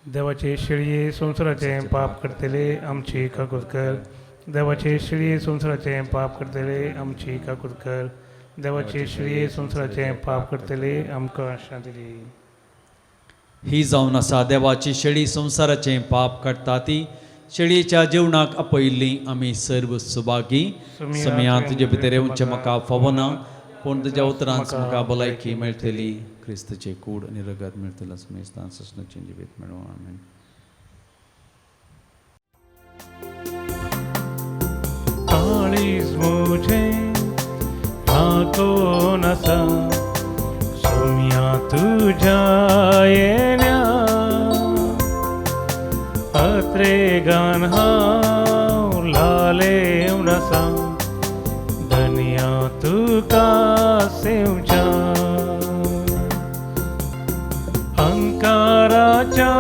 S2: देवाचे शिळये संवसाराचें पाप करतले आमची काकूत कर. देवाचे शिळये संवसाराचें पाप करतले आमची काकूत कर. देवाचे शिळये संवसाराचें पाप करतले आमकां शांती दी.
S4: ही जावन आसा देवाची शेळी, संवसाराचें पाप काडटा ती. शेळयेच्या जेवणाक आपयिल्ली आमी सर्व सुभागी. समिया तुजे भितर येवचें म्हाका फावना, पूण तुज्या उतरांच म्हाका भलायकी मेळटली. क्रिस्ताचें कूड आनी रगत मेळटलें समेस्तान ससनाचें जिवीत मेळूं. आमेन.
S2: काळीज म्हजें दाखोवन आसा सोम्या तुज्या येण्या, अत्रेगान हांव लालेवन आसा धनया तुका सेवच्या. अंकाराच्या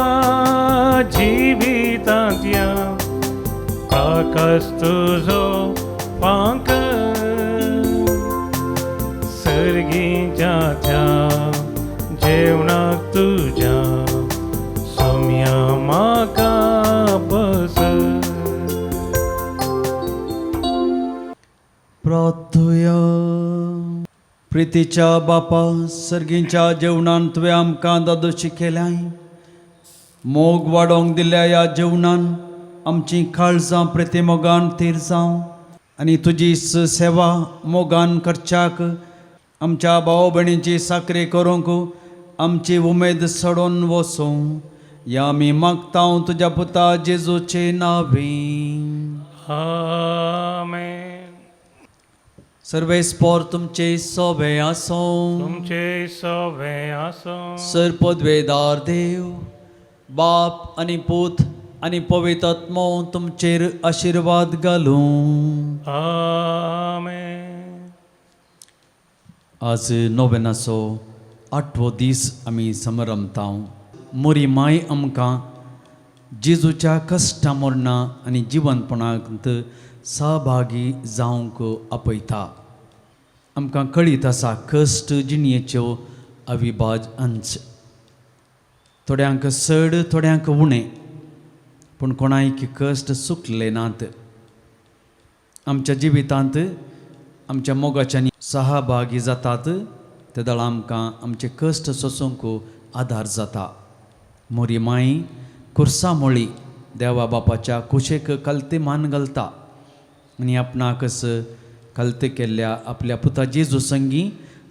S2: जिवितांतल्या आकाश तुजो फांक, सर्गीच्या त्या जेवणाक तुज्या सोम्या म्हाका बस.
S4: प्रार्थुया. प्रार्थया. प्रितीच्या बापा, सर्गींच्या जेवणान तुवें आमकां दादोशी केल्याय. मोग वाडोवंक दिल्ल्या ह्या जेवणान आमचीं काळजां प्रिती मोगान थीर जावं आनी तुजी सेवा मोगान करच्याक आमच्या भाव भयणींची साकरी करूंक आमची उमेद सोडून वचूं. ह्या आमी मागता तुज्या पुता जेजूचे नांवी.
S2: आमेन.
S4: सर्वेस्पोर तुमचे सोबे आसों.
S2: तुमचे सोवे आसो.
S4: सर पदवेदार देव बाप आनी पूत आनी पवित्र आत्मो तुमचेर आशिर्वाद घालूं.
S2: आमेन.
S4: आज नोवेनाचो आठवो दीस आमी समरमता. मोरी माय आमकां जेजूच्या कश्टा मरणां आनी जिवनपणांत सहभागी जावंक आपयता. आमकां कळीत आसा, कश्ट जिणयेच्यो अविभाज अंश. थोड्यांक चड, थोड्यांक उणें, पूण कोणायक कश्ट चुकले नात. आमच्या जिवितांत आमच्या मोगाच्यांनी सहभागी जातात तेदळा आमकां आमचे कश्ट सोसूंक आदार जाता. मोरी माई कुर्सा मोळी देवा बापाच्या कुशेक कलते मान घालता आनी आपणाकच कलते केल्ल्या आपल्या पुता जेजू संगी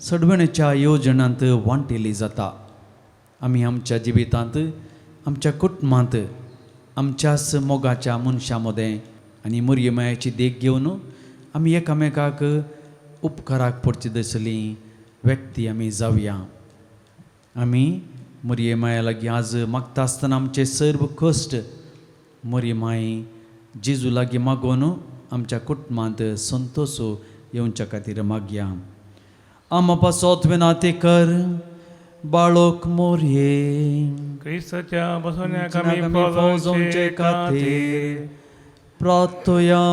S4: सडवणेच्या येवजणांत वांटेली जाता. आमी आमच्या जिवितांत, आमच्या कुटुंबांत, आमच्याच मोगाच्या मनशां मदें आनी मोरये मायाची देख घेवन आमी एकामेकाक उपकाराक पडची दिसली व्यक्ती आमी जावया. आमी मोरये माया लागीं आज मागता आसतना आमचे सर्व कश्ट मोरये माय जेजू लागीं मागोवन आमच्या कुटुंबांत संतोश येवच्या खातीर मागया. आमा पासत विनाती कर बाळक मोरये.
S2: क्रिस्ताच्या बसवण्याक आमी
S4: आमी
S2: फौजोवचे खातीर
S4: प्रार्थया.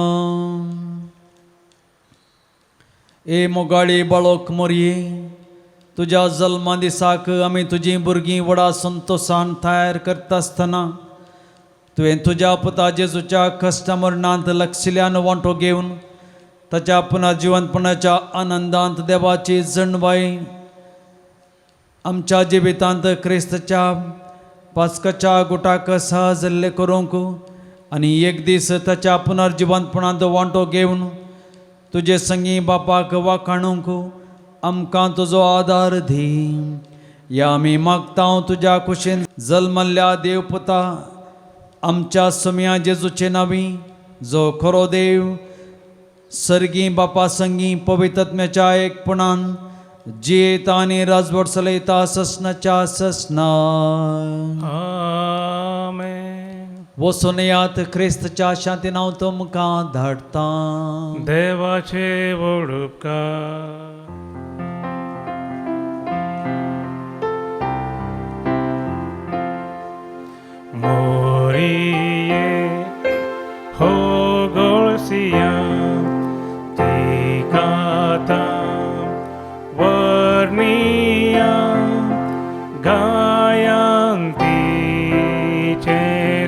S4: ए मोगाळी बाळक मोरये, तुज्या जल्मा दिसाक आमी तुजीं भुरगीं व्हडा संतोशान तयार करता आसतना तुवें तुज्या पुता जेजूच्या कश्ट मरणांत लक्षिल्यान वांटो घेवन ताच्या पुनर्जिवंतपणाच्या आनंदांत देवाची जणवाय आमच्या जिवितांत क्रिस्तच्या पास्काच्या गुटाक सहजल्ले करूंक आनी एक दीस ताच्या पुनर्जिवंतपणांत वांटो घेवन तुजे संगी बापाक वाखाणूंक आमकां तुजो आदार दी. या आमी मागता तुज्या कुशीन जल्मल्ल्या देवपुता आमच्या सुमया जेजूचे नावी, जो खरो देव सर्गी बापा संगी पवित्रत्म्याच्या एकपणान जियेता आनी राजवट चलयता ससनाच्या ससना.
S2: आमेन.
S4: वचून यात, क्रिस्तच्या शांतीन हांव तुमकां धाडटा.
S2: देवाचे व्हड उपकार. मोरिये हो गोळसिया तिकाता वर्णिया गायंतीचे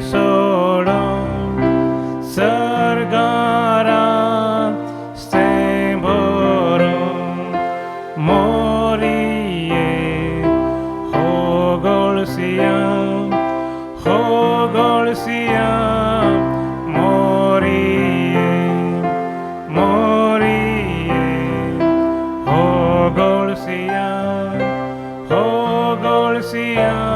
S2: सोडो सरगारा भरो. मोरिये हो गोळसिया हो गोळसिया मोरिये मोरिये हो गोळसिया हो गोळसिया.